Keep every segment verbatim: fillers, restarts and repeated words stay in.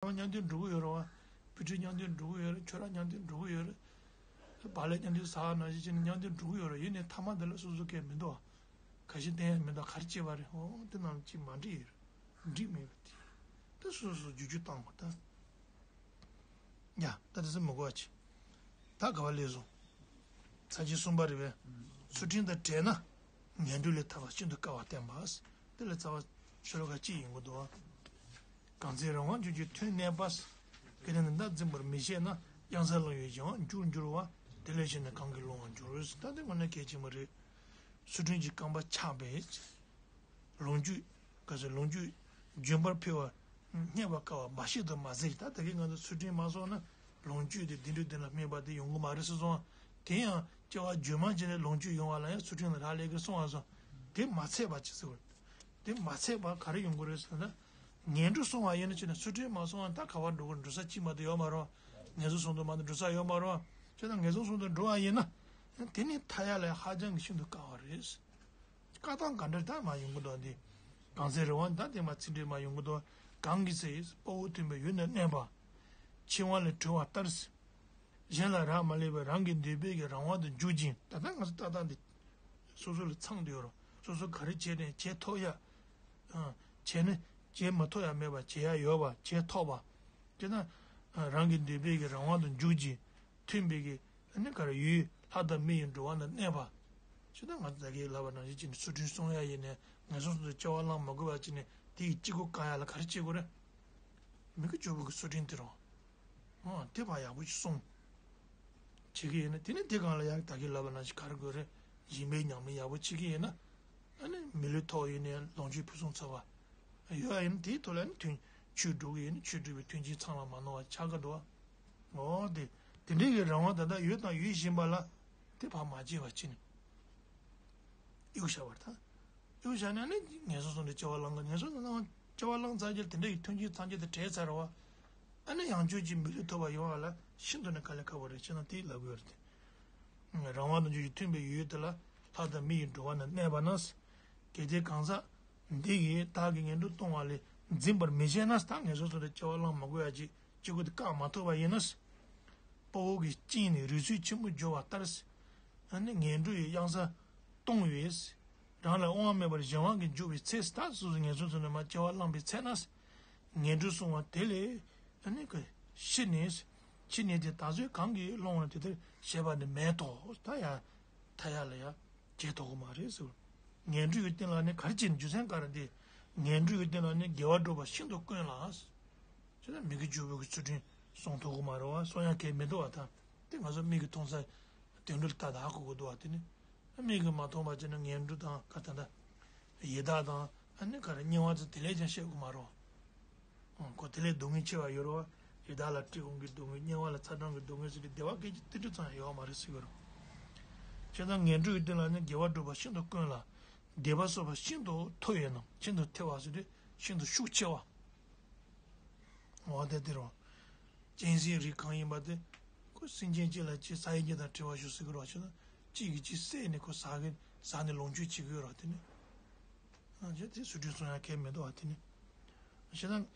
རང་མཉམ་དུ་འགྲོ་གི་ཡོད་རེད་བ། བུ་ཁྲིད་མཉམ་དུ་འགྲོ་གི་ཡོད་རེད། ཁྱོད་རང་མཉམ་དུ་འགྲོ་གི་ཡོད་རེད། བག་ལེབ་མཉམ་དུ་ཟ་ནང་བཞིན་བྱས་ནས་མཉམ་དུ་འགྲོ་གི་ཡོད་རེད། ཡིན་ནའི་མཐའ་མ་དེ་ལ་སོ་སོ་སྐད་མི་འདུག་བ། ག་ཞིག་བསྟན་ཡ་མི་འདུག་ག་རེ་བྱེད་པ་རེད། འོ་དེ་རྣམས་ཅིག་མ་འགྲིག་ཡོད་རེད། འགྲིག་མེད་པ་དེ། ད་སོ་སོ་རྒྱུ་རྒྱུ་བཏང་བ་ད། ཡ་ད་དེ་ཚོ་མི་གོ་བ་བྱེད། ད་ག་བ་ལས་སོང་། ཚར་གཅིག་གསུམ་པ་རེད་པས། ཚུལ་ཁྲིམས་དང་བྲལ་ན། ངན་འགྲོ་ལས་ཐར་བ་ཤིན་ཏུ་དཀའ་བ་བསྟན་པ། དེ་ལས་རྩ་བ་ཤོ་ལོ་ཀ་གཅིག་ཡིན་དགོས་འདུག་བ། གང་ཚེ་རང་དབང་བྱུང་གི་མཐུན་གནས་པ། གལ་ཏེ་འདི་དག་འཛིན་པར་མི་བྱེད་ན། གཡང་ས་ལོང་བའི་གཞན་དབང་འགྱུར་འགྱུར་བ། དེ་ལས་ཕྱིས་ནས་གང་གིས་སློང་བར་འགྱུར། ད་དེ་དངོས་གནས་གལ་ཆེན་པོ་རེད། ཚུལ་ཁྲིམས་ཀྱི་རྐང་པ་ཆག་པས། ལོངས་སྤྱོད། ག་ཚོད་ལོངས་སྤྱོད་འབྱོན་པར་འཕེལ་བ། རྙེད་པར་དཀའ་བ་མ་ཤེས་དང་མ་ཟད། ད་ད་གིན་ང་ཚོ་ཚུལ་ཁྲིམས་མ་སྲུང་ན་ལོངས་སྤྱོད་དེ་དེ་འདྲ་དེ་ལ་སྨད་པ་དེ་ཡོང་གི་མ་རེད་ཟེར་སོང་། དེ་ཡང་སྐྱེ་བ་རྗེས་མ་ཅིག་ནས་ལོངས་སྤྱོད་ཡོང་བ་ལ་ཡང་ཚུལ་ཁྲིམས་ལ་རག་ལས་ཀྱི་སྲུང་བ་སོང་། དེ་མ་ཚད་པ་ཅིག་ཟེར་བ། དེ་མ་ཚད་པ་ག་རེ་ཡོང་གི་རེད་ཟེར་ན། ངན་འགྲོ་སྲུང་བ་ཡིན་ན་ཅི་ན་ཚུལ་ཁྲིམས་མ་སྲུང་བ་ད་ག་བར་འགྲོ་གི་འགྲོ་ས་ཅིག་མ་གཏོགས་ཡོད་མ་རེད། ངན་སོང་གསུམ་དུ་མ་གཏོགས་འགྲོ་ས་ཡོད་མ་རེད། ཅི་ན་ངན་སོང་གསུམ་དུ་འགྲོ་བ་ཡིན་ན། དེ་ནི་ཐར་ཡ་ལ་ཧ་ཅང་གི་ཤིན་ཏུ་དཀའ་བ་རེད། བཀའ་ཐང་ག་འདྲ་ལྟར་མ་ཡོང་གི་འདུག་འདི། གང་ཚེ་རིང་བ་ད་དེ་མ་ཚིག་འགྲེལ་མ་ཡོང་གི་འདུག་གང་གི་ཚེ་དཔའ་བོ་མཐུན་པའི་ཡུལ་ན་གནས་པ། འཆིང་བ་ལས་གྲོལ་བ་ལྟར། གཞན་ལ་རག་མ་ལས་པའི་རང་གི་འདོད་པའི་གི་རང་དབང་དུ་འཇུག་ཅིང་ད་ལྟ་ང་ཚོ་ལྟ་སྟངས་འདི། སོ་སོ་ལ་ཚང་དུ་ཡོད་རོགས། སོ་སོ་ག་རེ་བྱས་ནས་བྱས་ཐུབ་ཡ། བྱས་ནས་བྱས་མ་ཐུབ་ཡ་མེད་པ་བྱེད་ཡ་ཡོད་པ་བྱས་ཐུབ་པ། དེ་ན། རང་གི་འདོད་པའི་གི་རང་དབང་དུ་འཇུག་ཅིང་། མཐུན་པའི་གི། ཨ་ནི་ག་རེ་ཡོད་ལྷ་དང་མི་ཡི་འགྲོ་བ་ན་གནས་པ། ཅི་ད་ང་ཚོ་ད་གིན་ལབ་པ་ནང་བཞིན་བྱས་ནས་ཚུལ་ཁྲིམས་སྲུང་ཡ་ཡིན་ནས་ངན་སོང་གསུམ་དུ་སྐྱེ་བ་བླངས་མ་དགོས་པ་བྱས་ནས་དེ་ཡི་ལྕི་སྒོ་བཀག་ཡ་ལ་ག་རེ་བྱེད་དགོས་རེད། མི་དགེ་བཅུ་པོ་གི་ཚུལ་ཁྲིམས་དེ་རང་། ཨོ་དེ་ཕར་ཡག་པོ་ཞིག་སྲུང་། བྱེད་ཀྱི་ཡིན་ན་དེ་ནི་དེ་སྒང་ལ་ཡག་ད་གིན་ལབ་པ་ནང་བཞིན་ག་རེ་དགོས་རེད། སྦྱིན་པའི་ཉམས་ལེན་ཡག་པོ་བྱེད་ཀྱི་ཡིན་ན། ཨ་ནི་མི་ལུས་ཐོབ་ཡིན་ནའི་ལོངས་སྤྱོད་ཕུན་སུམ་ཚོགས་པ། ཡོད་ཡིན་དེའི་ཐོག་ལ་ནི་མཐུན་ཆོས་སྒྲུབ་ཀྱི་ཡིན་ན་ཆོས་སྒྲུབ་པའི་མཐུན་རྐྱེན་ཚང་ལ་མ་ནོར་བ་ཆགས་ཀྱི་འདུག་བ། འོ་དེ། དེ་འདྲའི་གི་རང་དབང་ད་ལྟ་ཡོད་དང་ཡོད་བཞིན་པ་ལ་དེ་ཕར་མ་བརྗེད་པ་བྱས་ནས་གཡུག་བཞག་པར་ཐལ། གཡུག་བཞག་ནས་ནི་ངན་སོང་གསུམ་དུ་སྐྱེ་བ་བླང་གི་ངན་སོང་གསུམ་དུ་སྐྱེ་བ་བླངས་ཚར་རྗེས་དེ་འདྲ་ཡི་མཐུན་རྐྱེན་ཐམས་ཅད་དེ་བྲལ་ཚར་བ། ཨ་ནི་ཡང་བསྐྱར་གྱི་མི་ལུས་ཐོབ་པ་ཡོང་བ་ལ་ཤིན་ཏུ་ནས་དཀའ་ལས་ཁག་པོ་རེད་ཅེས་ན་དེ་ལབ་དགོས་རེད་དེ། རང་དབང་དང་རྒྱུ་ཡི་མཐུན་པའི་ཡུལ་དེ་ལ་ལྷ་དང་མི་ཡི་འགྲོ་བ་རྣམས་གནས་པ་ན། གལ་ཏེ་གང་ཟག་འདི་ཡིས་བདག་གི་ངན་འགྲོ་གཏོང་བ་ལས་འཛིན་པར་མི་བྱེད་ན་ད་ངན་སོང་གསུམ་དུ་སྐྱེ་བ་བླང་མ་དགོས་ཡ་ཅིག་ཅི་དགོས་དེ་བཀག་མ་ཐུབ་པ་ཡིན་ན། དཔའ་བོ་གིས་བཅིངས་ནས་རི་སུལ་ཆེན་པོ་རྒྱུ་བ་ལྟར། ཨ་ནི་ངན་འགྲོ་ཡི་གཡང་ས་སྟོང་བས། རང་ལ་དབང་མེད་པར་གཞན་དབང་གིས་འཇུག་པའི་ཚེ་ད་སོ་སོ་ངན་སོང་ཚུལ་ནི་མ་སྐྱེ་བ་བླངས་པའི་ཚེ་ན། ངན་འགྲོ་སྲུང་བ་དེ་ལས་ཨ་ནི་ཀྱི་ཤི་ནས། ཤི་ནས་དེ་ད་གཟོད་གང་གིས་སློང་བར་དེ་ལྟར་བྱེད་པ་ནི་མེད་དོ། ད་ཡ་ཐ་ཡ་ལ་ཡ་བྱེད་ཐུབ་ཀྱི་མ་རེད་ཟེར། ངན་འགྲོ་ཡི་སྟེང་ལ་ནི་ག་རེ་བྱེད་རྒྱུ་མཚན་ག་རེ་འདི། ངན་འགྲོ་ཡི་སྟེང་ལ་ནི་དགེ་བ་སྒྲུབ་པ་ཤིན་ཏུ་དཀོན་ལ། ཅེ་ན་མི་དགེ་བཅུ་པོ་གི་ཚུལ་ཁྲིམས་སྲུང་ཐུབ་ཀྱི་མ་རེད་བ། སྲུང་ཡ་གལ་མི་འདུག་བ་ད། དེ་ང་ཚོ་མིག་གིས་མཐོང་ས་དོན་འགྲུལ་ལྟ་ད་གོ་གི་འདུག་བ་དེ་ནི། མིག་གིས་མ་མཐོང་བ་བྱས་ན་ངན་འགྲོ་དང་ག་ད་ད། ཡི་དྭགས་དང་ཨ་ནི་ག་རེ་དམྱལ་བ་ཚོ་དེ་ལས་ཀྱང་ཤེས་དགོས་མ་རེད། ཨང་ཁོ་དེ་ལས་སྡུག་བསྔལ་ཆེ་བ་ཡོད་རེད་བ། ཡི་དྭགས་ལ་བཀྲེས་སྐོམ་གྱི་སྡུག་བསྔལ་དམྱལ་བ་ལ་ཚ་གྲང་གི་སྡུག་བསྔལ་ཟེར་ཏེ་བདེ་བ་སྐད་ཅིག་ཏིལ་འབྲུ་ཙམ་ཡང་ཡོད་མ་རེད་ཟེར་གི་རེད། བྱས་ཙང་ངན་འགྲོ་ཡི་སྟེང་ལ་ནི་དགེ་བ་སྒྲུབ་པ་ཤིན་ཏུ་དཀོན་ལ། སྡིག་པ་གསོག་པ་ཤིན་ཏུ་མཐོ་བའི་རྣམས་ཤིན་ཏུ་ཐལ་བ་ཟེར་ཏེ་ཤིན་ཏུ་ཤུགས་ཆེ་བ། འོ་དེ་དེ་རོ། གཅན་གཟན་རིགས་གང་ཡིན་པ་དེ། ཁོ་སེམས་ཅན་གཅིག་ལ་གཅིག་ཟ་ཡི་གཅིག་དང་བྲལ་བ་ཞུ་སྲིད་ཀྱི་རོ་ཞུ་ན། གཅིག་གིས་གཅིག་བསད་ནས་ཁོ་ཟ་གི་ཟ་ནས་ལོངས་སྤྱོད་བྱེད་ཀྱི་ཡོད་རོ་དེ་ནི། ཨ་ཅེ་དེ་ཚུལ་ཁྲིམས་སྲུང་ཡ་གལ་མི་འདུག་བ་དེ་ནི། ཞེ་ན།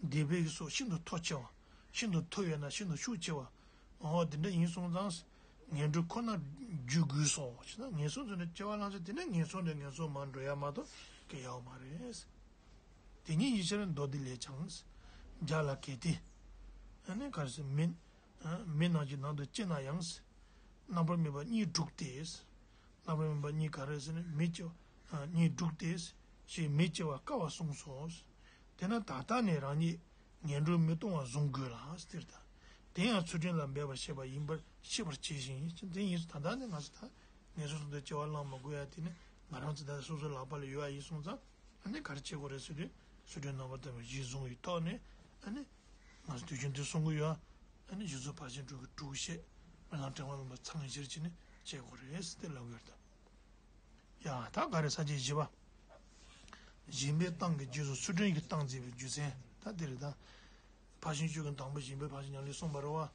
སྡིག་པའི་གི་སོགས་ཤིན་ཏུ་མཐོ་ཆེ་བ། ཤིན་ཏུ་མཐོ་ཡོད་ན་ཤིན་ཏུ་ཤུགས་ཆེ་བ། འོ་དེ་འདྲ་ཡིན་སོང་ཙང་། ངན་འགྲོ་ཁོ་ན་རྒྱུ་དགོས་སོ་ཞེ་ན་ངན་སོང་ཚུལ་ནི་སྐྱེ་བ་བླང་ཚེ་དེ་ནི་ངན་སོང་དེ་ངན་སོང་མར་འགྲོ་ཡ་མ་གཏོགས་གལ་ཡོད་མ་རེད། དེ་ཉིད་ཡིད་ཕྱིར་མདོ་སྡེ་ལས་ཀྱང་། བརྒྱ་ལ་གལ་ཏེ། ཨ་ནི་ག་རེ་ཟེར་མི། མི་རྣམས་ཀྱི་ནང་དུ་སྐྱེས་ན་ཡང་། རྣམ་པར་སྨིན་པ་གཉིས་དྲུག་སྟེ། རྣམ་པར་སྨིན་པ་གཉིས་ག་རེ་ཟེར་ན་མི་སྐྱེ་བ་གཉིས་དྲུག་སྟེ། ཞེས་མི་སྐྱེ་བ་དཀའ་བ་གསུངས་སོ། དེས་ན་ད་ལྟ་ནས་རང་ཉིད་ངན་འགྲོར་མི་ལྟུང་བ་བཟུང་དགོས་ལ་ཟེར་ད། དེ་ཡང་ཚུལ་ཁྲིམས་ལ་འབད་པར་བྱེད་པ་ཡིན་པར་ཤེས་པར་གྱིས་ཤིག་དེ་ཡིན་ད་ལྟ་ནས་ང་ཚོ་ད་ངན་སོང་གསུམ་དུ་སྐྱེ་བ་བླང་མ་དགོས་ཡ་དེ་ནི་ང་རང་ཚོ་ད་སོ་སོའི་ལག་པ་ལ་ཡོད་ཡ་ཡིན་སོང་ཙང་། ཨ་ནི་ག་རེ་བྱེད་དགོས་རེད་ཟེར་དུས་ཚུལ་ཁྲིམས་རྣམ་པར་དག་པ་བཞི་བཟུང་བའི་ཐོག་ནས་ཨ་ནི་ང་ཚོ་དུས་རྒྱུན་དུ་གསུང་གི་ཡོད། ཨ་ནི་གཞི་རྩ་ཕར་ཕྱིན་དྲུག་གི་དྲུག་བཤད་རྨི་ལམ་དྲན་པ་མེད་པ་ཚང་གཞིར་བྱས་ནས་བྱེད་དགོས་རེད་ཟེར་ཏེ་ལབ་ཡོད་དམ། ཡ་ད་ག་རེ་ས་བཅད་བཞི་པ། སྦྱིན་པའི་སྟངས་ཀྱི་རྗེས་སུ་ཚུལ་ཁྲིམས་ཀྱི་སྟངས་མཛད་པའི་རྒྱུ་མཚན་ད་དེ་རེད་ད། ཕར་ཕྱིན་བཅུ་གི་དང་པོ་སྦྱིན་པའི་ཕར་ཕྱིན་ཉམས་ལེན་གསུངས་པ་རེད་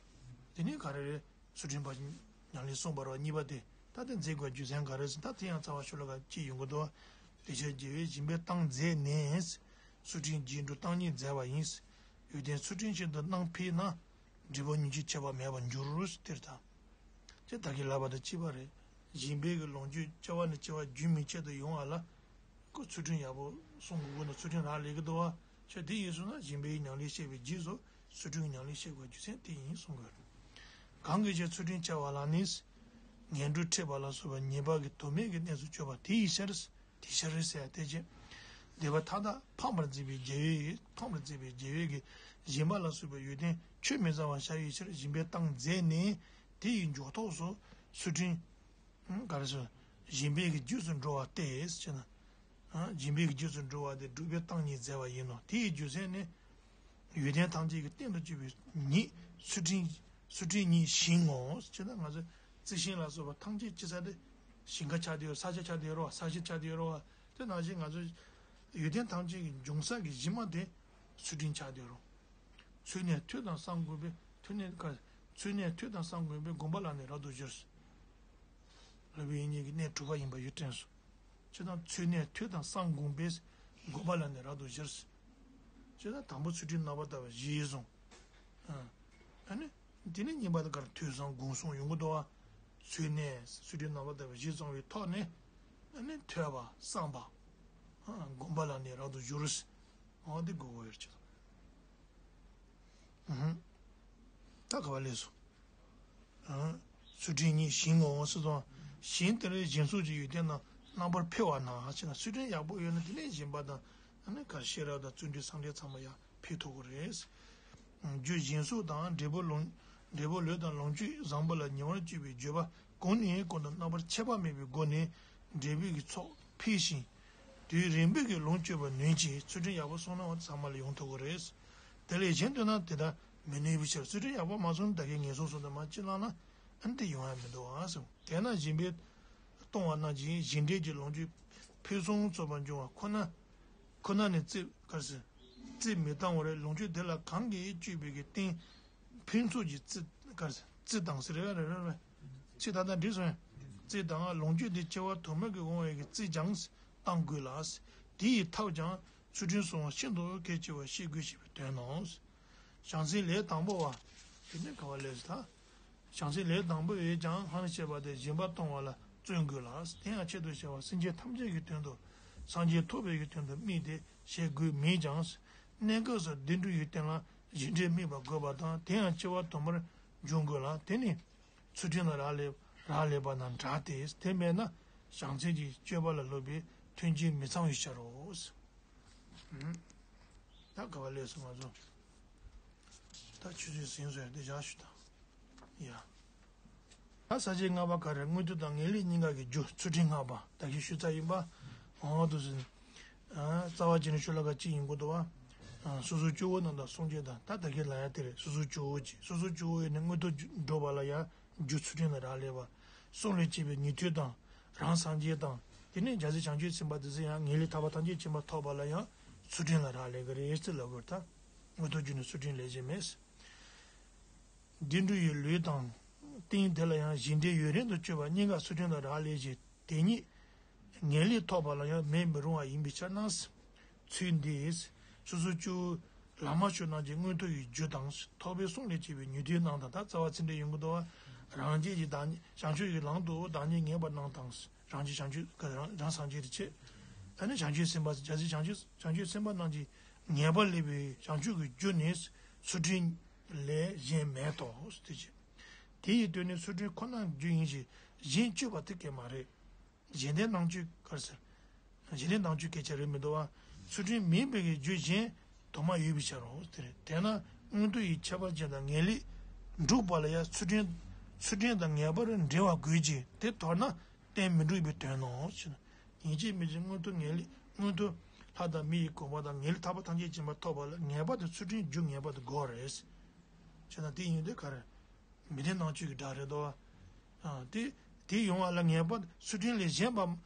བ། དེ་ནས་ག་རེ་རེད། ཚུལ་ཁྲིམས་ཕར་ཕྱིན་ཉམས་ལེན་གསུངས་པ་རེད་བ་གཉིས་པ་དེ། ད་དེ་མཛད་དགོས་རྒྱུ་མཚན་ག་རེ་ཟེར་ད་དེ་ཡང་རྩ་བ་ཤོ་ལོ་ཀ་གཅིག་ཡོང་གི་འདུག་བ། དེ་ཕྱིར་རྒྱལ་བས་སྦྱིན་པའི་སྟངས་མཛད་ནས། ཚུལ་ཁྲིམས་རྗེས་འགྲོ་སྟངས་གཉིས་མཛད་པ་ཡིན། ཡོན་ཏན་ཚུལ་ཁྲིམས་བཞིན་དུ་གནང་འཕེལ་ན། འབྲས་བུ་ཉིད་ཀྱིས་ཁྱད་པར་མེད་པར་འགྱུར་ཟེར་དེ་ལྟར། ཅེས་བདག་གིས་ལབ་པ་དང་གཅིག་པ་རེད། སྦྱིན་པའི་གི་ལོངས་སྤྱོད་སྐྱེ་བ་ནས་སྐྱེ་བ་རྒྱུན་མི་ཆད་དུ་ཡོང་བ་ལ། ཁོ་ཚུལ་ཁྲིམས་ཡག་པོ་སྲུང་དགོས་ཀྱི་ན་ཚུལ་ཁྲིམས་རག་ལས་ཀྱི་འདུག་བ། ཅེས་དེ་ཡིན་སོང་ན་སྦྱིན་པའི་ཉམས་ལེན་བཤད་པའི་རྗེས་སུ་ཚུལ་ཁྲིམས་ཉམས་ལེན་བཤད་དགོས་རྒྱུ་མཚན་དེ་ཡིན་གསུང་དགོས། གང་གིས་ཀྱང་ཚུལ་ཁྲིམས་འཆལ་བ་ལ་ནི། ངན་འགྲོར་ཁྲིད་པ་ལ་སོགས་པ་ཉེས་པ་གི་དོན་མེད་ཀྱི་གནས་སུ་གྱུར་པ་དེའི་ཕྱིར། དེའི་ཕྱིར་ཟེར་ཡ་དེ་ཅི། སྡིག་པ་མཐའ་དག་ཕམ་པར་མཛད་པའི་རྒྱལ་བའི་ཕམ་པར་མཛད་པའི་རྒྱལ་བའི་གི་སྦྱིན་པ་ལ་སོགས་པའི་ཡོན་ཏན་ཆོས་མི་གཙང་བ་བཤགས་པའི་ཕྱིར་སྦྱིན་པའི་གཏམ་མཛད་ནས། དེ་ཡི་མཇུག་ཐོགས་སུ་ཚུལ་ཁྲིམས། ག་རེ་ཟེར། སྦྱིན་པའི་གི་རྗེས་སུ་འགྲོ་བ་སྟེ་ཟེར་ན། སྦྱིན་པའི་གི་རྗེས་སུ་འགྲོ་བ་དེ་སྒྲུབ་པའི་གཏམ་ཉིད་མཛད་པ་ཡིན་ནོ། དེ་ཡི་རྒྱུ་མཚན་ནི། ཡོན་ཏན་ཐམས་ཅད་ཀྱི་རྟེན་དུ་གྱུར་པའི་ཉིད་ཚུལ་ཁྲིམས། ཚུལ་ཁྲིམས་ཉིད་ཞིང་ངོ་ཟེར་ན། ང་ཚོ་རྩི་ཤིང་ལ་སོགས་པ་ཐམས་ཅད་ཅི་ས་དེ་ཞིང་ཁ་ཆགས་བསྡད་ཡོད། ས་ཆ་ཆགས་བསྡད་ཡོད་རོ། ས་གཞི་ཆགས་བསྡད་ཡོད་རོ། དེ་ནང་བཞིན་ང་ཚོ་ཡོན་ཏན་ཐམས་ཅད་ཀྱི་འབྱུང་ས་གི་གཞི་མ་དེ་ཚུལ་ཁྲིམས་ཆགས་བསྡད་ཡོད་རོ། ཚུལ་གནས་ཐོས་དང་བསམ་བསྒོམས་པས་ཐོས་ནས་ག་ཚུལ་གནས་ཐོས་དང་བསམ་བསྒོམས་པས་བསྒོམ་པ་ལ་ནི་རབ་ཏུ་གཞིར། ལུས་པའི་ཡིད་གཉིས་ཀྱི་གནས་དྲུག་པ་ཡིན་པ་ཡུལ་དྲན་སོ། ཅེས་དང་ཚུལ་གནས་ཐོས་དང་བསམ་བསྒོམས་པས་བསྒོམ་པ་ལ་ནི་རབ་ཏུ་གཞིར། ཅེས་དང་དང་པོ་ཚུལ་ཁྲིམས་རྣམ་པར་དག་པ་བཞི་བཟུང་། ཨ་ནི། དེ་ནས་གཉིས་པ་དེ་གར་ཐོས་བསམ་སྒོམ་གསུམ་ཡོང་གི་འདུག་བ། ཚུལ་གནས་ཚུལ་ཁྲིམས་རྣམ་པར་དག་པ་བཞི་བཟུང་བའི་ཐོག་ནས། ཨ་ནི་ཐོས་པ་བསམ་པ། བསྒོམ་པ་ལ་ནི་རབ་ཏུ་གཞིར། འོ་དེ་དགོས་ཀྱི་ཡོད་ཅེས། ད་ག་བ་ལས་སོ། ཚུལ་ཁྲིམས་ཉིད་ཞིང་ངོ་ཟེར་སོང་། ཞིང་དེར་སྦྱིན་སོགས་ཀྱི་ཡོན་ཏན་རྣམས་རྣམ་པར་འཕེལ་བ་ན་ཞེ་ན། ཚུལ་ཁྲིམས་ཡག་པོ་ཡོད་ན་དེ་ནས་སྦྱིན་པ་དང་། ཨ་ནི་ག་ཤེས་རབ་དང་བརྩོན་འགྲུས་སངས་རྒྱས་ཚང་མ་ཡང་འཕེལ་ཐུབ་ཀྱི་རེད། རྒྱུ་སྦྱིན་སོགས་དང་འབྲས་བུ་ལོངས། འབྲས་བུ་ལུས་དང་ལོངས་སྤྱོད་བཟང་པོ་ལ་ཉེ་བར་སྤྱོད་པའི་བརྗོད་པ་གོང་ནས་གོང་དུ་རྣམ་པར་ཆད་པ་མེད་པའི་སྒོ་ནས་འབྲས་བུ་གི་ཚོགས་འཕེལ་ཞིང་། དུས་རིང་པོ་གི་ལོངས་སྤྱོད་པར་ནུས་ཀྱི་ཚུལ་ཁྲིམས་ཡག་པོ་སྲུང་ན་ཚང་མ་ལ་ཡོང་ཐུབ་ཀྱི་རེད། དེ་ལས་གཞན་དུ་ན་དེ་ལྟར་མི་ནུས་པའི་ཕྱིར། ཚུལ་ཁྲིམས་ཡག་པོ་མ་སྲུང་ན་ད་གིན་ངན་སོང་གསུམ་དུ་མར་ཅི་བླངས་ན་ཨ་ནི་དེ་ཡོང་ཡ་མི་འདུག་ཨང་གསུངས། དེས་ན་སྦྱིན་པས་གཏོང་བ་རྣམས་ཀྱིས་སྦྱིན་འབྲས་ཀྱི་ལོངས་སྤྱོད་ཕུན་སུམ་ཚོགས་པར་འབྱུང་བ་ཁོ་ན། ཁོ་ན་ནི་རྩིས་ག་རེ་ཟེར། རྩིས་མི་བཏང་བར་ལོངས་སྤྱོད་དེ་ལ་གང་གིས་སྤྱོད་པའི་གི་རྟེན། ཕུན་ཚོགས་ཀྱི་རྩི་ག་རེ་ཟེར། རྩི་དང་ཟེར་རེ་རེ་རེ། ཚིག་ད་ལྟ་འགྲིག་སོང་། རྩི་དང་ལོངས་སྤྱོད་དེ་སྐྱེ་བ་དུ་མར་གྱི་དབང་བའི་གི་རྩིས་ཀྱང་བཏང་དགོས་ལ། དེ་ཡི་ཐབས་ཀྱང་ཚུལ་ཁྲིམས་སྲུང་བ་ཤིན་ཏུ་གལ་ཆེ་བར་ཤེས་དགོས་ཞེས་པའི་དོན་ནོ། བྱང་སེམས་ལས་དང་པོ་བ། དེ་ནི་ག་བ་ལས་ད། བྱང་སེམས་ལས་དང་པོ་ཡོད་ཀྱང་ཧ་ནི་བཤད་པ་དེ་སྦྱིན་པ་གཏོང་བ་ལ་བརྩོན་དགོས་ལ། དེ་ཡང་ཆེད་དུ་བྱ་བ་སེམས་ཅན་ཐམས་ཅད་ཀྱི་དོན་དུ་སངས་རྒྱས་ཐོབ་པའི་གི་དོན་དུ་དམིགས་ཏེ་བྱེད་དགོས་མིན་ཀྱང་། གནས་སྐབས་སུ་བདེ་འགྲོ་ཡི་རྟེན་ལ་སྦྱིན་འབྲས་དམིགས་པ་དགོས་པ་དང་དེ་ཡང་སྐྱེ་བ་དུ་མར་འབྱུང་དགོས་ལ། དེ་ནི་ཚུལ་ཁྲིམས་ལ་རག་ལས་རག་ལས་པ་དང་འདྲ་སྟེ། དེ་མེད་ན་བྱང་སེམས་ཀྱི་སྤྱོད་པ་ལ་སློབ་པའི་མཐུན་རྐྱེན་མི་ཚང་བའི་ཕྱིར་རོ། ད་ག་བ་ལས་སོ་ང་ཚོ། ད་ཆུ་ཚོད་ཟིན་སོང་། དེ་བཞག་ཞུ་དང་། ཡ། ད་ས་བཅད་ལྔ་པ་ག་རེ། མངོན་མཐོ་དང་ངེས་ལེགས་གཉིས་ཀ་གི་རྒྱུ་ཚུལ་ཁྲིམས་སྔགས་པ་ད་གིན་ཞུས་ཚར་ཡིན་པ། འོ་དུ་ཟིན། རྩ་བ་བྱས་ནས་ཞུ་ལ་ག་གཅིག་ཡིན་དགོས་འདུག་བ། སོ་སོ་སྐྱེ་བོ་རྣམས་དང་སངས་རྒྱས་དང་ད་ད་གིན་ལ་ཡ་དེ་རེད། སོ་སོ་སྐྱེ་བོ་གཅིག་སོ་སོ་སྐྱེ་བོ་ཡིན་ན་མངོན་མཐོ་འགྲོ་བ་ལ་ཡ་རྒྱུ་ཚུལ་ཁྲིམས་ལ་རག་ལས་པ། གསུམ་ལས་སྐྱེས་པའི་ཉན་ཐོས་དང་། རང་སངས་རྒྱས་དང་། དེ་ནས་རྒྱལ་སྲས་བྱང་ཆུབ་སེམས་དཔའ་དེ་ཚོ་ཡང་ངེས་ལེགས་ཐར་པ་ཐམས་ཅད་མཁྱེན་པ་ཐོབ་པ་ལ་ཡང་ཚུལ་ཁྲིམས་ལ་རག་ལས་ཀྱི་རེད་ཟེར་ལབ་དགོས་ད། མངོན་མཐོ་རྒྱུ་ནི་ཚུལ་ཁྲིམས་ལས་གཞན་མེད། བདེ་འགྲོ་ཡི་ལུས་དང་། རྟེན་དེ་ལ་ཡང་སྦྱིན་འབྲས་ཡུན་རིང་དུ་སྤྱོད་པ་གཉིས་ཀ་ཚུལ་ཁྲིམས་ལ་རག་ལས་ཤིང་དེ་ཉིད། ངེས་ལེགས་ཐོབ་པ་ལ་ཡང་མེད་མི་རུང་བ་ཡིན་པའི་ཕྱིར་ན། ཚུལ་འདིས། སོ་སོ་སྐྱེ་བོ་བླ་མ་ཆོས་རྣམས་ཀྱི་མངོན་མཐོ་ཡི་རྒྱུ་དང་། ཐོབ་པའི་གསུམ་ལས་སྐྱེས་པའི་ཉན་ཐོས་རྣམས་དང་། ད་རྩ་བ་ཚིག་འགྲེལ་ཡོང་གི་འདུག་བ། རང་རྒྱལ་གྱི་བདག་ཉིད་བྱང་ཆུབ་ཀྱི་ལམ་དུ་བདག་ཉིད་ངེས་པ་རྣམས་དང་། རང་རྒྱལ་བྱང་ཆུབ་རང་རང་སངས་རྒྱས་དེ་བྱེད། ཨ་ནི་བྱང་ཆུབ་སེམས་དཔའ་རྒྱལ་སྲས་བྱང་ཆུབ་བྱང་ཆུབ་སེམས་དཔའ་རྣམས་ཀྱིས་ངེས་པ་ལེགས་པའི་བྱང་ཆུབ་ཀྱི་རྒྱུ་ནི་ཚུལ་ཁྲིམས་ལས་གཞན་མེད་དོ། དེ་བྱེད། དེ་ཡི་དོན་ནི་ཚུལ་ཁྲིམས་ཁོ་ནའི་རྒྱུ་ཡིན་ཞིང་གཞན་སྤྱོད་པ་དེ་སྐད་མ་རེད། གཞན་ལྡན་སྣང་སྤྱོད་ག་རེ་ཟེར། གཞན་ལྡན་སྣང་སྤྱོད་སྐད་ཆ་རེད་མི་འདུག་བ། ཚུལ་ཁྲིམས་མིན་པའི་གི་རྒྱུ་གཞན་དུ་མ་ཡོད་པའི་ཕྱིར་རོ། དེ་རེད། དེས་ན་མངོན་མཐོ་ཡི་ཁྱད་པར་ཅན་དང་ངེས་ལེགས་འགྲུབ་པ་ལ་ཡང་ཚུལ་ཁྲིམས་ཚུལ་ཁྲིམས་དང་ངེས་པར་འབྲེལ་བ་དགོས་ཀྱི་དེ་དོར་ན་རྟེན་མི་འགྲུབ་པའི་དོན་ནོ། ཞེ་ན། ཡིན་གཅིག་མིན་གཅིག་མངོན་མཐོ་ངེས་ལེགས་མངོན་མཐོ་ལྷ་དང་མི་ཡི་གོ་འཕང་དང་ངེས་ལེགས་ཐར་པ་ཐམས་ཅད་མཁྱེན་པ་ཐོབ་པ་ལ་ངེས་པར་དུ་ཚུལ་ཁྲིམས་རྒྱུ་ངེས་པར་དུ་དགོས་རེད། ཞེ་ན་དེ་ཡིན་དུས་ག་རེ། མི་ལྡན་སྣང་སྤྱོད་ཀྱི་སྒྲ་རེད་དོ། ཨ། དེ་དེ་ཡོང་བ་ལ་ངེས་པར་ཚུལ་ཁྲིམས་ལས་གཞན་པ་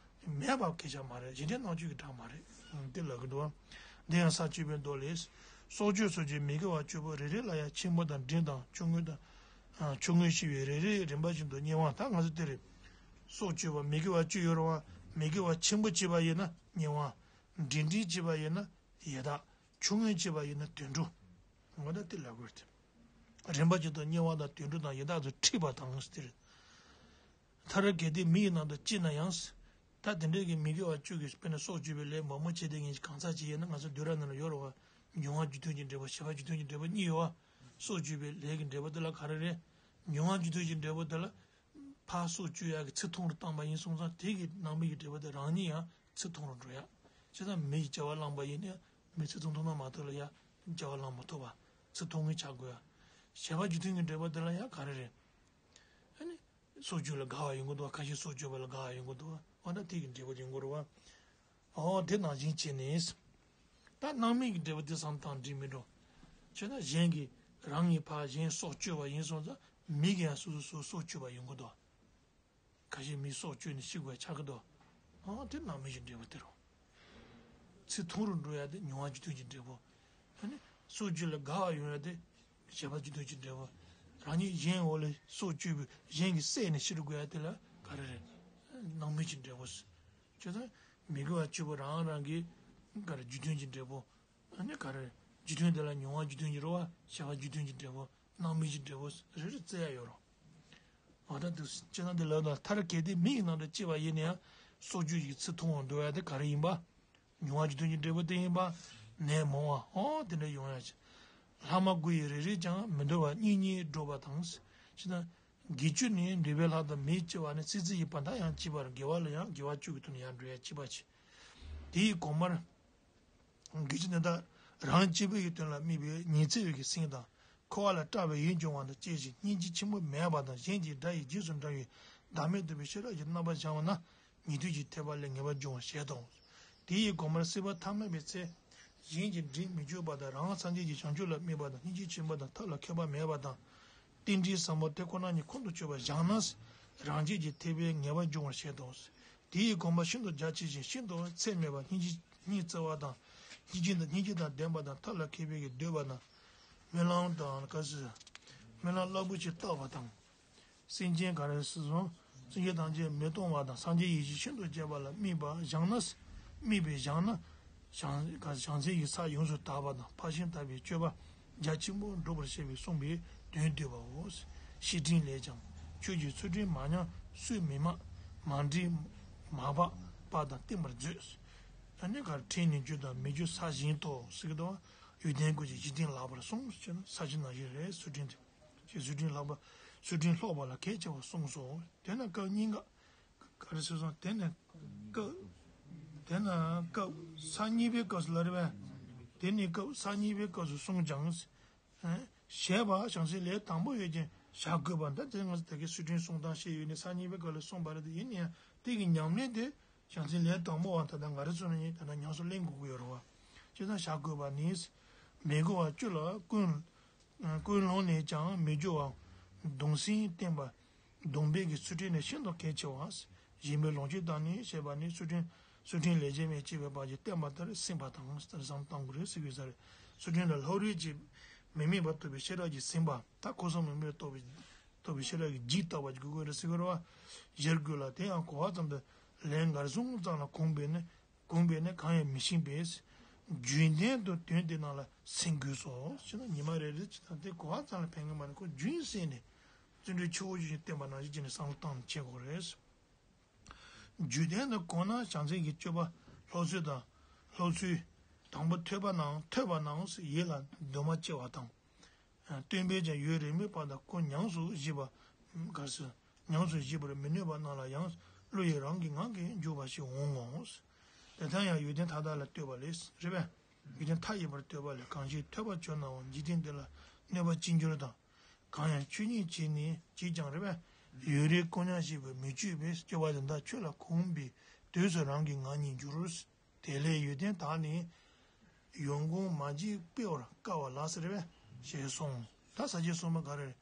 མེད་པ་སྐད་ཆ་མ་རེད། གཞན་ལྡན་སྣང་སྤྱོད་ཀྱི་སྒྲ་མ་རེད། ཨ། དེ་ལབ་ཀྱི་འདུག་བ། འདི་ཡང་ས་བཅུ་པའི་མདོ་ལས། སྲོག་གཅོད་སོགས་ཀྱི་མི་དགེ་བ་བཅུ་པོ་རེ་རེ་ལ་ཡང་ཆེན་པོ་དང་འབྲིང་དང་ཆུང་ངུ་དང་། ཨ། ཆུང་ངུ་ཞེས་པའི་རེ་རེ་རིམ་པ་བཞིན་དུ་བསྙེན་དབང་ད་ང་ཚོ་དེ་རེད། སྲོག་གཅོད་པ་མི་དགེ་བ་བཅུ་ཡོད་རུང་བ་མི་དགེ་བ་ཆེན་པོ་བྱེད་པ་ཡིན་ན་བསྙེན་དབང་། འབྲིང་འབྲིང་བྱེད་པ་ཡིན་ན་ཡི་དྭགས། ཆུང་ངུ་བྱེད་པ་ཡིན་ན་དུད་འགྲོ། ངོ་ད་དེ་ལ་དགོས་ཏེ། རིམ་པ་ཅན་དུ་དམྱལ་བ་དང་དུད་འགྲོ་དང་ཡི་དྭགས་ཚོ་ཁྲིད་པ་དང་ཟེར། མཐར་གལ་ཏེ་མི་ཡི་ནང་དུ་སྐྱེས་ན་ཡང་། ད་དེ་འདྲའི་གི་མི་དགེ་བ་བཅུ་གི་དཔེར་ན་སྲོག་གཅོད་པའི་ལས་མང་པོ་བྱས་ཏེ་ངས་གང་ཟག་ཅིག་ཡིན་ན། ང་ཚོ་བསྡུས་གྲྭ་ནང་ལ་ཡོད་རེད་བ། མྱོང་བ་རྒྱུ་མཐུན་གྱི་འབྲས་བུ། བྱས་པ་རྒྱུ་མཐུན་གྱི་འབྲས་བུ་གཉིས་ཡོད་བ། སྲོག་གཅོད་པའི་ལས་ཀྱི་འབྲས་བུ་དེ་ལ་ག་རེ་རེད། མྱོང་བ་རྒྱུ་མཐུན་གྱི་འབྲས་བུ་དེ་ལ། ཕར་སྲོག་གཅོད་ཡག་གི་ཚེ་ཐུང་རུ་བཏང་པ་ཡིན་སོང་ཙང་། དེ་གི་ནང་མི་གི་འབྲས་བུ་དེ་རང་ཉིད་ཡང་ཚེ་ཐུང་རུ་འགྲོ་ཡག་བྱས་ཙང་མི་ཡི་བྱ་བ་བླངས་པ་ཡིན་ན་ཡང་མི་ཚེ་ཐུང་ཐུང་ན་མ་ཐུབ་ལ་ཡ་བྱ་བ་བླངས་མ་ཐུབ་པ་ཚེ་ཐུང་ངེས་ཆགས་དགོས་ཡ། བྱས་པ་རྒྱུ་མཐུན་གྱི་འབྲས་བུ་དེ་ལ་ཡང་ག་རེ་རེད། ཨ་ནི། སྲོག་གཅོད་ལ་དགའ་བ་ཡོང་གི་འདུག་བ། ཁ་ཤས་སྲོག་གཅོད་པ་ལ་དགའ་བ་ཡོང་གི་འདུག་བ། འོ་ན་དེ་གི་འབྲས་བུ་ཡོང་གི་རེད་བ། ཨོ་དེ་ནང་བཞིན་བྱས་ནས། ད་སྣང་མེད་ཀྱི་འབྲས་བུ་དེ་བསམ་བཏང་འགྲིག་མི་འགྲོ། བྱས་ན་གཞན་གྱིས་རང་གི་ཕར་གཞན་སྲོག་གཅོད་པ་ཡིན་སོང་ཙང་མི་གིས་ཡང་སོ་སོ་སོ་སྲོག་གཅོད་པ་ཡོང་གི་འདུག་ཁ་ཤས་མི་སྲོག་གཅོད་ནས་ཤི་དགོས་ཆགས་ཀྱི་འདུག་ཨ་དེ་སྣང་མེད་ཀྱི་འབྲས་བུ་དེ་རེད། ཚེ་ཐུང་རུ་འགྲོ་ཡ་དེ་མྱོང་བ་རྒྱུ་མཐུན་གྱི་འབྲས་བུ། ཨ་ནི་སྲོག་གཅོད་ལ་དགའ་བ་ཡོང་ཡ་དེ་བྱས་པ་རྒྱུ་མཐུན་གྱི་འབྲས་བུ། རང་ཉིད་གཞན་འོག་ལ་སྲོག་གཅོད་པའི་གཞན་གྱིས་བསད་ནས་ཤི་རུ་དགོས་ཡ་དེ་ལ་ག་རེ་རེད། སྣང་མེད་ཀྱི་འབྲས་བུ། བྱས་ཙང་མི་དགེ་བ་བཅུ་པོ་རང་རང་གི་ག་རེ་རྒྱུ་མཐུན་གྱི་འབྲས་བུ། ཨ་ནི་ག་རེ། རྒྱུ་མཐུན་དེ་ལ་མྱོང་བ་རྒྱུ་མཐུན་གྱི་རེད་བ། བྱས་པ་རྒྱུ་མཐུན་གྱི་འབྲས་བུ། སྣང་མེད་ཀྱི་འབྲས་བུ་རེ་རེ་བརྩི་ཡ་ཡོད་རེད། འོ་ད་དུ་སྤྱིར་ན་འདི་ལབ་ན། མཐར་གལ་ཏེ་མི་ཡི་ནང་དུ་སྐྱེས་པ་ཡིན་ན་ཡང་། སྲོག་གཅོད་ཀྱི་ཚེ་ཐུང་བར་འགྲོ་ཡ་དེ་ག་རེ་ཡིན་པ། མྱོང་བ་རྒྱུ་མཐུན་གྱི་འབྲས་བུ་དེ་ཡིན་པ། ནད་མང་བ་ཨོ་དེ་འདྲ་ཡོང་ཡ་ཆེ། ལྷག་མ་དགུ་ཡིས་རེ་རེས་ཀྱང་། མི་འདོར་བར་གཉིས་གཉིས་བསྒྲོགས་པ་དང་། ཞེ་ན། དགེ་བཅུ་ནི་འདོད་པའི་ལྷ་དང་མིའི་སྐྱེ་བ་ནི། སྲིད་རྩེ་ཡི་བར་མཐའ་ཡང་བཅད་པར། དགེ་བ་ལ་ཡང་དགེ་བ་བཅུ་གི་དོན་ཡང་འགྲོ་ཡ་བཅད་པ་བྱེད། དེ་ཡི་གོང་མར། དགེ་བཅུ་ནི་བདག་རང་སྐྱེ་བོ་ཡི་དོན་ལ་དམིགས་པའི་ཉི་ཚེ་བའི་གི་སེམས་དང་། འཁོར་བ་ལས་སྐྲག་པའི་ཡིད་འབྱུང་བ་དང་བཅས་ཤིང་། སྙིང་རྗེ་ཆེན་པོ་མེད་པ་དང་། གཞན་གྱི་དགྲ་ཡི་རྗེས་སུ་འབྲང་བའི་བདག་མེད་རྟོགས་པའི་ཤེས་རབ་ཀྱི་རྣམ་པར་སྦྱང་བ་ན། ཉན་ཐོས་ཀྱི་ཐེག་པ་ལས་ངེས་པར་འབྱུང་བར་བཞེད་དོ། དེ་ཡི་གོང་མར་སྲིད་པ་ཐ་མལ་པའི་ཚེ། གཞན་གྱི་དྲིང་མི་འཇོག་པ་དང་། རང་སངས་རྒྱས་ཀྱི་བྱང་ཆུབ་ལ་དམིགས་པ་དང་། སྙིང་རྗེ་ཆེན་པོ་དང་ཐབས་ལ་མཁས་པ་མེད་པ་དང་། རྟེན་འབྲེལ་ཟབ་མོ་དེ་ཁོ་ན་ཉིད་ཁོང་དུ་ཆུད་པར་སྦྱངས་ན། རང་རྒྱལ་གྱི་ཐེག་པས་ངེས་པར་འབྱུང་བར་བཞེད་དོ། དེ་ཡི་གོང་མ་ཤིན་ཏུ་རྒྱ་ཆེ་ཞིང་ཤིན་ཏུ་ཚད་མེད་པ་སྙིང་རྗེ་སྙིང་བརྩེ་བ་དང་། སྙིང་རྗེ་དང་སྙིང་རྗེ་དང་ལྡན་པ་དང་། ཐབས་ལ་མཁས་པའི་གི་འདོད་པ་དང་། སྨོན་ལམ་དང་ག་ཟེར། སྨོན་ལམ་རླབས་པོ་ཆེ་བཏབ་པ་དང་། སེམས་ཅན་ག་རེ་ཟེར་སོང་། སེམས་ཅན་ཐམས་ཅད་མི་གཏོང་བ་དང་། སངས་རྒྱས་ཡེ་ཤེས་ཤིན་ཏུ་རྒྱས་པ་ལ་དམིགས་པ་སྦྱངས་ན། དམིགས་པས་སྦྱངས་ན། བྱང་ག་བྱང་སེམས་ཀྱི་ས་ཡོངས་སུ་དག་པ་དང་། ཕར་ཕྱིན་དག་པའི་སྤྱོད་པ་རྒྱ་ཆེན་པོ་འགྲུབ་པར་བྱེད་པའི་གསུངས་པའི་དོན་བསྡུས་པའོ། བཤེས་སྤྲིང་ལས་ཀྱང་། ཆོས་ཀྱི་ཚུལ་ཁྲིམས་མ་ཉམས་སུ་མི་སྨྲ། མ་འདྲེས་མ་འབག་པ་དང་བསྟེན་པར་མཛོད། ཨ་ནི་ག་རེ། ཕྲིན་ནི་རྒྱུ་དང་མི་རྒྱུ་ས་བཞིན་དུ་ཟེར་གི་འདུག་བ། ཡོན་ཏན་ཀུན་གྱི་འཇིག་རྟེན་ལེགས་པར་གསུངས་ཟེར་ན་ས་བཞིན་ནང་བཞིན་རེད། ཚུལ་ཁྲིམས་དེ། ཞེས་ཚུལ་ཁྲིམས་ལེགས་པ། ཚུལ་ཁྲིམས་ལྷག་པ་ལ་གལ་ཆེ་བར་གསུངས་སོ། དེ་ན་སྐབས་གཉིས་ཀ་ག་རེ་ཟེར་སོང་། དེ་ནས་སྐབས། དེ་ན་སྐབས་ས་གཉིས་པའི་སྐབས་སུ་ལ་རེ་བས། དེ་ནས་སྐབས་ས་གཉིས་པའི་སྐབས་སུ་གསུངས་ཀྱང་། བྱས་པ་བྱང་སེམས་ལས་དང་པོ་ཡོད་ཅིང་བྱ་དགོས་པ། ད་དེ་ང་ཚོ་ད་གིན་ཚུལ་ཁྲིམས་སྲུང་སྟངས་བཤད་ཡོད་ནས་ས་གཉིས་པའི་སྐབས་ལ་གསུངས་པ་རེད། དེ་ཡིན་ན་ཡང་དེ་གི་ཉམས་ལེན་དེ་བྱང་སེམས་ལས་དང་པོ་བ། ད་ལྟ་ང་རེ་ཚོ་ནི་ད་ལྟ་ཉམས་སུ་ལེན་དགོས་ཀྱི་ཡོད་རེད་བ། བྱས་ཙང་བྱ་དགོས་པ་ནི། མི་དགེ་བ་བཅུ་ལ་ཀུན། ཀུན་སློང་ནས་ཀྱང་མི་སྐྱོ་བ། གདུང་སེམས་བརྟན་པ། གདུང་འབེབས་ཀྱི་ཚུལ་ཁྲིམས་ནི་ཤིན་ཏུ་གལ་ཆེ་བ། གཞན་པའི་ལོངས་སྤྱོད་དང་ནི་ཞེས་པ་ནི་ཚུལ་ཁྲིམས། ཚུལ་ཁྲིམས་ལས་བྱེད་མས་བྱས་པའི་བར་གྱི་བསྟན་པ་ལྟར་སེམས་པ་དང་ལྟར་བསམ་བཏང་དགོས་རེད་ཟེར་གྱི་ཡོད་ས་རེད། ཚུལ་ཁྲིམས་ལ་ལྷོད་རེས་ཀྱིས་མི་དམིགས་པ་རྟོགས་པའི་ཤེས་རབ་ཀྱིས་ཟིན་པ། ད་གོ་ས་མི་དམིགས་པ་རྟོགས་པའི་རྟོགས་པའི་ཤེས་རབ་ཀྱིས་ཇི་ལྟ་བ་ཀྱི་དགོས་རེད་ཟེར་གྱི་རེད་བ། ཡར་དགོས་ལ་དེ་ཡང་གོ་བ་ཙམ་དུ་ལན་འགར་སོང་ཙམ་ལ་གོམས་པས་ནི། གོམས་པས་ནི་གང་ཡང་མི་ཤེས་པས། རྒྱུན་ལྡན་དུ་དོན་དེ་རྣམས་ལ་སེམས་འགུགས་སོ། ཞེ་ན་ཉི་མ་རེ་རེ་ཅིག་དང་དེ་གོ་བ་ཙམ་ལ་ཕན་གི་མ་རེད། ཁོ་རྒྱུན་བསྲིངས་ནས་བརྩོན་འགྲུས་ཆེ་བོ་ཞིག་བསྟན་པ་ནང་བཞིན་བྱས་ནས་བསམ་བློ་བཏང་ནས་བྱེད་དགོས་རེད། རྒྱུན་ལྡན་དུ་གོམས་ན་བྱང་སེམས་ཀྱི་སྤྱོད་པ་སློབ་ཚུལ་དང་། སློབ་ཚུལ། དང་པོ་ཐོས་པ་ནང་ཐོས་པ་ནང་ཡིད་ལ་འདུན་མ་སྐྱེ་བ་དང་། སྟོན་པས་ཀྱང་ཡུན་རིང་མོའི་བར་དུ་ཁོ་ཉམས་སུ་བཞེས་པ། ག་རེ་ཟེར། ཉམས་སུ་བཞེས་པར་མི་ནུས་པ་རྣམས་ལ་ཡང་བློ་ཡིས་རང་གི་ངང་གིས་འཇུག་པ་ཞིག་འོང་ངོ་། དེ་ལྟར་ཡང་ཡོན་ཏན་མཐའ་དག་ལ་ལྟོས་པ་ལས་རེད་པས། ཡོན་ཏན་མཐའ་ཡས་པར་ལྟོས་པ་ལས། གང་ཞིག་ཐོས་པ་བྱུང་ནའང་འཇིག་རྟེན་འདི་ལ་གནོད་པ་ཅི་འགྱུར་དང་། གང་ཡང་ཆོས་ཉིད་བྱས་ནས་བྱས་ཀྱང་རེད་པས། ཡུན་རིང་ཀུན་ཉམས་བཞེས་པར་མི་བྱེད་པས། སྐྱེ་བ་འདི་དག་ཆོས་ལ་གོམས་པའི་དུས་སུ་རང་གི་ངང་ཉིད་འགྱུར། དེ་ལས་ཡོན་ཏན་དག་ནི་ཡོན་གོམས་མ་བགྱིས་སྤེལ་བར་དཀའ་བ་ལགས་ཟེར་བས་ཞེས་གསུངས། ད་ས་བཅད་གསུམ་པ་ག་རེ།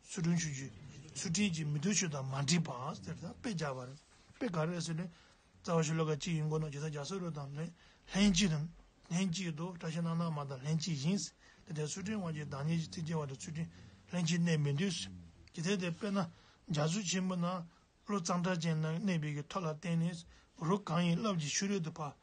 ཚུལ་ཁྲིམས་ཆོས་བརྒྱུད། ཚུལ་ཁྲིམས་ཀྱི་མི་མཐུན་ཕྱོགས་དང་མ་འདྲེས་པ་ཟེར། ད་དཔེ་བརྒྱབ་པ་རེད། དཔེ་ག་རེ་ཟེར་ནས། རྩ་བ་ཤོ་ལོ་ཀ་གཅིག་ཡིན་དགོས་ན་ཇི་ལྟར་རྒྱ་སོ་རུ་དང་ལྷན་ལྷན་ཅིག་དང་། ལྷན་ཅིག་ཏུ་བཀྲ་ཤིས་སྣང་ལ་མ་དང་ལྷན་ཅིག་བཞིན། དེ་ལྟར་ཚུལ་ཁྲིམས་དབང་གྱུར་བདག་ཉིད་ཀྱི། ཚིག་རྒྱས་པ་དང་ཚུལ་ཁྲིམས་ལྷན་ཅིག་གནས་མི་འདོད། ཇི་ལྟར་དེ་དཔེར་ན་རྒྱ་མཚོ་ཆེན་པོ་ན། ལོ་གཙང་སྦྲ་ཅན་ན་གནས་པའི་གི་མཐོ་ལ་བརྟེན་ནས་རོ་གང་ཡིན་རླབས་ཀྱི་ཤུགས་རིང་དུ་ཕར།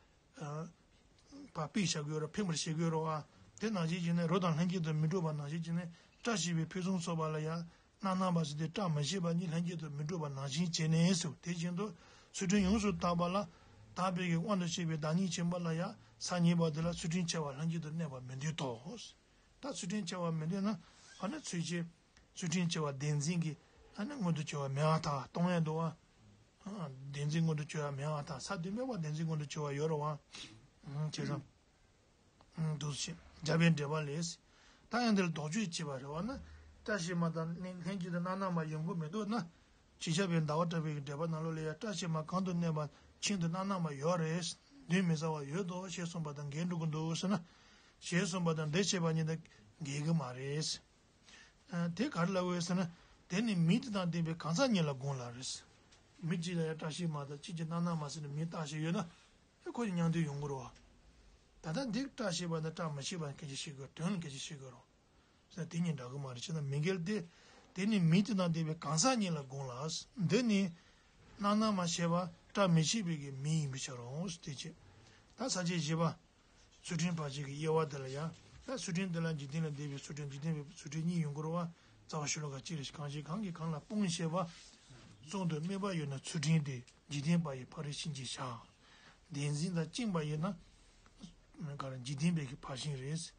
ཕར་ཕུད་བཞག་གི་ཡོད་རེད། འཕེན་པར་བྱེད་ཀྱི་ཡོད་རེད་བ། དེ་ནང་བཞིན་བྱས་ནས་རོ་དང་ལྷན་སྐྱེས་སུ་མི་འགྲོ་བ་ནང་བཞིན་བྱས་ནས་བཀྲ་ཤིས་པའི་ཕུན་སུམ་ཚོགས་པ་ལ་ཡང་སྣ་ནམ་པ་ཟེར་ཏེ་བཀྲ་མི་ཤིས་པ་གཉིས་ལྷན་སྐྱེས་སུ་མི་འགྲོ་བ་ནང་བཞིན་བྱས་ནས་ཟེར། དེ་བཞིན་དུ་ཚུལ་ཁྲིམས་ཡོངས་སུ་དག་པ་ལ་དག་པའི་གི་དབང་དུ་བྱས་པའི་བདག་ཉིད་ཆེན་པོ་ལ་ཡང་ས་གཉིས་པ་དེ་ལ་ཚུལ་ཁྲིམས་འཆལ་བ་ལྷན་སྐྱེས་སུ་གནས་པ་མི་འདོད་དོ། ད་ཚུལ་ཁྲིམས་འཆལ་བ་མི་འདོད་ན་ཨ་ནི་ཚུལ་ཁྲིམས་ཚུལ་ཁྲིམས་འཆལ་བ་བདེན་འཛིན་གྱི་ཨ་ནི་མངོན་དུ་གྱུར་བ་མེད་པ་དང་གཏོང་ཡས་འདུག་བ། བདེན་འཛིན་མངོན་དུ་གྱུར་བ་མེད་པ་དང་ས་དུ་མེད་པ་བདེན་འཛིན་མངོན་དུ་གྱུར་བ་ཡོད་རེད་བ། བྱས་ཙང་། འདུག་ཅེས་རྒྱལ་བའི་འགྲེལ་པ་ལས། ད་ཡང་འདིར་དོགས་གཅོད་བྱས་པ་རེད་བ་ན། བཀྲ་ཤིས་མ་དང་ལྷན་ཅིག་ཏུ་སྣ་ནམ་པ་ཡོང་གི་མི་འདུག་ན། ཅེས་བྱ་བའི་ཟླ་བ་གྲགས་པའི་འགྲེལ་པ་ནང་ལོགས་ལ་ཡང་བཀྲ་ཤིས་མ་གང་དུ་གནས་པ་ཁྱིམ་དུ་སྣ་ནམ་པ་ཡོད་རེད། གདོན་མི་ཟ་བ་ཡོད་དོ་ཞེས་གསུངས་པ་དང་འགལ་འགྲོ་གི་འདུག་ཟེར་ན། ཞེས་གསུངས་པ་དང་འདི་བཤད་པ་གཉིས་དང་འགལ་གི་མ་རེད། དེ་ག་རེ་ལབ་དགོས་ཟེར་ན། དེ་ནི་མིང་དེ་དང་ལྡན་པའི་གང་ཟག་ཉིད་ལ་དགོངས་ལ་རེད། མི་གཅིག་ལ་ཡང་བཀྲ་ཤིས་མ་དང་ཁྱིམ་གྱི་སྣ་ནམ་པ་ཟེར་ནས་མིང་བཏགས་བཞག་ཡོད་ན། ཁོ་ཡི་མྱང་འདོད་ཡོང་གི་རེད་བ། ད་ལྟ་འདི་བཀྲ་ཤིས་པ་དང་བཀྲ་མི་ཤིས་པ་སྐད་ཆ་བཤད་དགོས་དོན་ལ་སྐད་ཆ་བཤད་དགོས་རེད། ཟེར་དེ་གཉིས་འདྲ་གི་མ་རེད་ཅེ་ན་མི་འགལ་ཏེ། དེ་ནི་མིང་དེ་དང་ལྡན་པའི་གང་ཟག་ཉིད་ལ་དགོངས་ལ། འདི་ནི། སྣ་ནམ་པ་ཞེས་པ་བཀྲ་མི་ཤིས་པའི་གི་མིང་ཡིན་པའི་ཕྱིར་རོ། དེ་ཅེས། ད་ས་བཅད་བཞི་པ། ཚུལ་ཁྲིམས་ཕར་ཕྱིན་གྱི་དབྱེ་བ་དེ་ལ་ཡང་། ད་ཚུལ་ཁྲིམས་དེ་ལ་འཇིག་རྟེན་ལས་འདས་པའི་ཚུལ་ཁྲིམས་འཇིག་རྟེན་པའི་ཚུལ་ཁྲིམས་གཉིས་ཡོང་གི་རེད་བ། རྩ་བ་ཤེས་ལོ་ཀ་གཅིག་རེད། གང་ཞིག་གང་གིས་གང་ལ་སྤོང་ཞེས་པ། གསུམ་དུ་དམིགས་པ་ཡོད་ན་ཚུལ་ཁྲིམས་དེ་འཇིག་རྟེན་པ་ཡི་ཕ་རོལ་ཕྱིན་གྱི་བྱ། བདེན་འཛིན་དང་བཅིངས་པ་ཡིན་ན། ག་རེ་འཇིག་རྟེན་པའི་གི་ཕར་ཕྱིན་རེད།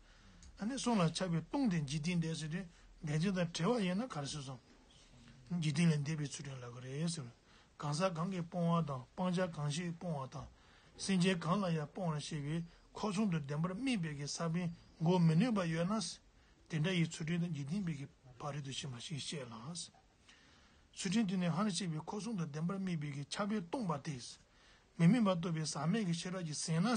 ཨ་ནི་གསུམ་ལ་ཆགས་པའི་སྟོང་དེ་འཇིག་རྟེན་འདས་ཟེར་ཏེ་བདེན་འཛིན་དང་བྲལ་བ་ཡིན་ན་ག་རེ་ཟེར་སོང་། འཇིག་རྟེན་ལས་འདས་པའི་ཚུལ་ཁྲིམས་ལབ་གི་རེད་ཟེར། གང་ཟག་གང་གིས་སྤོང་བ་དང་སྤང་བྱ་གང་ཞིག་སྤོང་བ་དང་། སེམས་ཅན་གང་ལ་ཡང་སྤོང་བར་བྱེད་པའི་འཁོར་གསུམ་དུ་བདེན་པར་དམིགས་པའི་གི་ས་བོན་འགོག་མི་ནུས་པ་ཡོད་ན། དེ་འདྲ་ཡི་ཚུལ་ཁྲིམས་དང་འཇིག་རྟེན་པའི་གི་ཕ་རོལ་ཏུ་ཕྱིན་པ་ཞིག་བཤད་ལ། ཚུལ་ཁྲིམས་དེ་ནི་ཧ་ལ་བཤད་པའི་འཁོར་གསུམ་དུ་བདེན་པར་དམིགས་པའི་གི་ཆགས་པས་སྟོང་པ་སྟེ། མི་དམིགས་པ་རྟོགས་པའི་ཟག་མེད་ཀྱི་ཤེས་རབ་ཀྱིས་ཟིན་ན།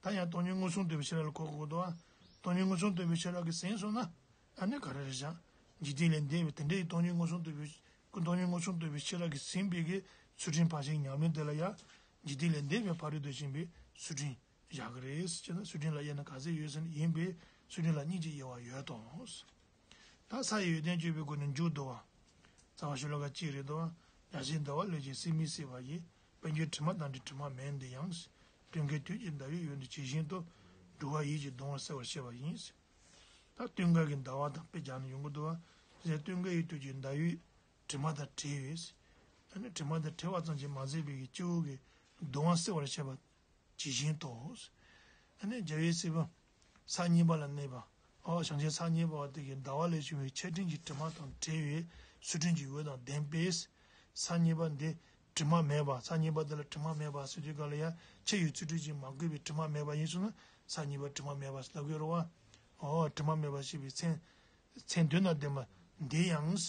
ད་ཡང་སྟོང་ཉིད་མངོན་སུམ་རྟོགས་པའི་ཤེས་རབ་ལ་གོ་དགོས་འདུག་ཨ། སྟོང་ཉིད་མངོན་སུམ་རྟོགས་པའི་ཤེས་རབ་ཀྱིས་ཟིན་སོང་ན། ཨ་ནི་ག་རེ་རེད་བཞག་འཇིག་རྟེན་ལས་འདས་པའི་དེ་འདྲ་ཡི་སྟོང་ཉིད་མངོན་སུམ་རྟོགས་པའི། སྟོང་ཉིད་མངོན་སུམ་རྟོགས་པའི་ཤེས་རབ་ཀྱིས་ཟིན་པའི་གི་ཚུལ་ཁྲིམས་ཕར་ཕྱིན་ཉམས་ལེན་དེ་ལ་ཡང་། འཇིག་རྟེན་ལས་འདས་པའི་ཕ་རོལ་ཏུ་ཕྱིན་པའི་ཚུལ་ཁྲིམས་བཞག་གི་རེད་ཅེ་ན་ཚུལ་ཁྲིམས་ལ་དབྱེ་ན་ག་ཚད་ཡོད་ཟེར་ན་ཡིན་པས་ཚུལ་ཁྲིམས་ལ་གཉིས་ཀྱི་དབྱེ་བ་ཡོད་དོ། ད་ས་ཡི་ཡོན་ཏན་བརྗོད་པའི་སྒོ་ནས་མཇུག་བསྡུ་བ། རྩ་བ་ཤེས་ལོ་ཀ་གཅིག་རེད་དོ། ཡ་ཤེས་ཟླ་བ་ལས་ཀྱི་སྲིད་མི་སྲིད་པ་ཡི། དཔལ་འབྱོར་དྲི་མ་དང་བྲལ་དྲི་མ་མེད་འདི་ཡང་། སྟོན་ཀའི་དུས་ཀྱི་ཟླ་འོད་ཡོད་འདི་ཇི་བཞིན་དུ། འགྲོ་བ་ཡིད་ཀྱི་གདུང་བ་སེལ་བར་བཤད་པ་ཡིན། ད་སྟོན་ཀ་གི་ཟླ་བ་དང་དཔེ་རྒྱག་ན་ཡོང་གི་འདུག་བ། ཟེར་སྟོན་ཀ་ཡི་དུས་ཀྱི་ཟླ་འོད་དྲི་མ་དང་བྲལ་ཡོད། ཨ་ནི་དྲི་མ་དང་བྲལ་བ་ཙམ་གྱིས་མ་ཟད་པའི་གི་སྤྱི་བོ་གི་གདུང་བ་སེལ་བར་བཤད་པ། ཇི་བཞིན་དུ། ཨ་ནི་རྒྱལ་བའི་སྲིད་པ། ས་གཉིས་པ་ལ་གནས་པ། ཨོ་བྱང་ཆུབ་ས་གཉིས་པ་དེ་གའི་ཟླ་བ་ལས་བྱུང་བའི་ཆར་སྤྲིན་གྱི་དྲི་མ་དང་བྲལ་བའི་ཚུལ་ཁྲིམས་ཀྱི་འོད་དང་ལྡན་པས། ས་གཉིས་པ་འདི་དྲི་མ་མེད་པ་ས་གཉིས་པ་འདི་ལ་དྲི་མ་མེད་པ་ཟེར་དུས་སྐབས་ལ་ཡང་ཆུ་ཡི་ཚུལ་ཁྲིམས་ཀྱིས་མ་གོས་པའི་དྲི་མ་མེད་པ་ཡིན་སོང་ན་ས་གཉིས་པ་དྲི་མ་མེད་པ་ཟེར་ལབ་ཀྱི་ཡོད་རེད་བ། ཨོ་དྲི་མ་མེད་པ་ཞེས་པའི་མཚན། མཚན་དོན་དང་ལྡན་པ་འདི་ཡང་།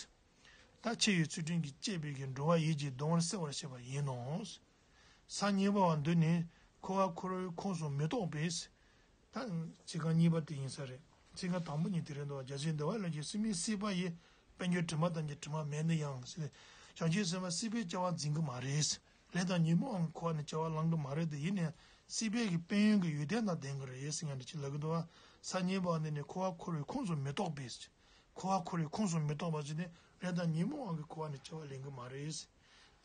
ད་ཆུ་ཡི་ཚུལ་ཁྲིམས་ཀྱིས་བསྐྱེད་པའི་གི་འགྲོ་བ་ཡིད་ཀྱི་གདུང་བར་སེལ་བར་བྱེད་པ་ཡིན་ནོ། ས་གཉིས་པ་བ་འདི་ནི་འཁོར་བ་འཁོར་བའི་ཁོངས་སུ་མི་གཏོགས་པས། ད་ཚིག་རྐང་གཉིས་པ་དེ་ཡིན་ས་རེད། ཚིག་རྐང་དང་པོ་གཉིས་དེ་རེད་འདུག་རྒྱལ་སྲས་འདི་བ་ལ་གི་སྲིད་མི་སྲིད་པ་ཡི། དཔལ་འབྱོར་དྲི་མ་དང་གི་དྲི་མ་མེད་ནི་ཡང་ཟེར། བྱང་ཆུབ་སེམས་དཔའ་སྲིད་པའི་སྐྱེ་བ་འཛིན་གི་མ་རེད། ལས་དང་ཉོན་མོངས་ཀྱི་འཁོར་བ་ནས་སྐྱེ་བ་བླང་གི་མ་རེད་དེ་ཡིན་ནའི་སྲིད་པའི་གི་དཔལ་ཡོན་གྱི་ཡོན་ཏན་དང་ལྡན་གི་རེད་ཟེར་ཡང་འདྲ་ཅིག་ལབ་གི་འདུག་བ། ས་གཉིས་པ་འདི་ནི་འཁོར་བ་འཁོར་བའི་ཁོངས་སུ་མི་གཏོགས་པས། འཁོར་བ་འཁོར་བའི་ཁོངས་སུ་མི་གཏོགས་པ་ཞིག་ནི་ལས་དང་ཉོན་མོངས་ཀྱི་འཁོར་བ་ནས་སྐྱེ་བ་ལེན་གྱི་མ་རེད།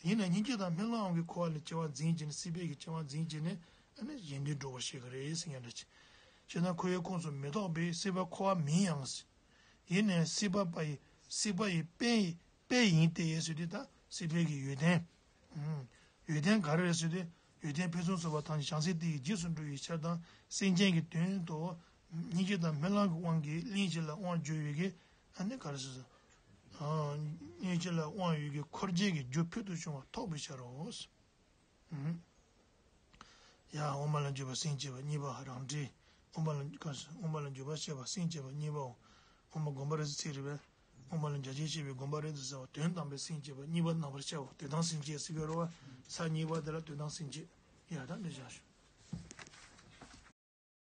ཡིན་ནའི་སྙིང་རྗེ་དང་སྨོན་ལམ་གྱི་འཁོར་བ་ནས་སྐྱེ་བ་འཛིན་བྱས་ནས་སྲིད་པའི་གི་སྐྱེ་བ་འཛིན་བྱས་ནས་ཨ་ནི་གཞན་དོན་སྒྲུབ་པར་བྱེད་ཀྱི་རེད་ཟེར་མཁན་འདྲ་ཅིག་བྱས་ན་འཁོར་བའི་ཁོངས་སུ་མི་གཏོགས་པས་སྲིད་པ་འཁོར་བ་མིན་ཡང་། ཡིན་ནའི་སྲིད་པ་པ་ཡི་སྲིད་པ་ཡི་དཔལ་དཔལ་ཡིན་ཏེ་ཟེར་དུས་ད་སྲིད་པའི་གི་ཡོན་ཏན། ཡོན་ཏན་ག་རེ་རེད་ཟེར་དུས་ཡོན་ཏན་ཕུན་སུམ་ཚོགས་པ་ཐམས་ཅད་བྱང་སེམས་དེ་ཡི་རྗེས་སུ་འགྲོ་བའི་ཕྱིར་དང་སེམས་ཅན་གྱི་དོན་དུ་སྙིང་རྗེ་དང་སྨོན་ལམ་གྱི་དབང་གིས་གླིང་བཞི་ལ་དབང་བསྒྱུར་བའི་གི་ཨ་ནི་ག་རེ་ཟེར་ཟེར། སྙིང་རྗེ་ལ་དབང་ཡོད་ཀྱི་འཁོར་བརྒྱད་ཀྱི་རྒྱུ་ཕུལ་དུ་བྱུང་བ་ཐོབ་པའི་ཕྱིར་རོ། ཡ། དབུ་མ་ལ་འཇུག་པ་སེམས་བསྐྱེད་པ་གཉིས་པ་རང་འགྲེལ། དབུ་མ་ལ་དབུ་མ་ལ་འཇུག་པ་བཤད་པ་སེམས་བསྐྱེད་པ་གཉིས་པའོ། དབུ་མ་དགོངས་པ་རེད་ཟེར་ཚིག་རེད་པས། དབུ་མ་ལ་རྒྱ་ཆེར་བཤད་པའི་དགོངས་པ་རེད་དུ་ཟེར་བ་དོན་དམ་པའི་སེམས་བསྐྱེད་པ་གཉིས་པ་རྣམ་པར་བཤད་པ་དོན་དམ་སེམས་བསྐྱེད་ཟེར་གྱི་རེད་བ། ས་གཉིས་པ་དེ་ལ་དོན་དམ་སེམས་བསྐྱེད། ཡ་ད་འདི་བཞག་ཞུ།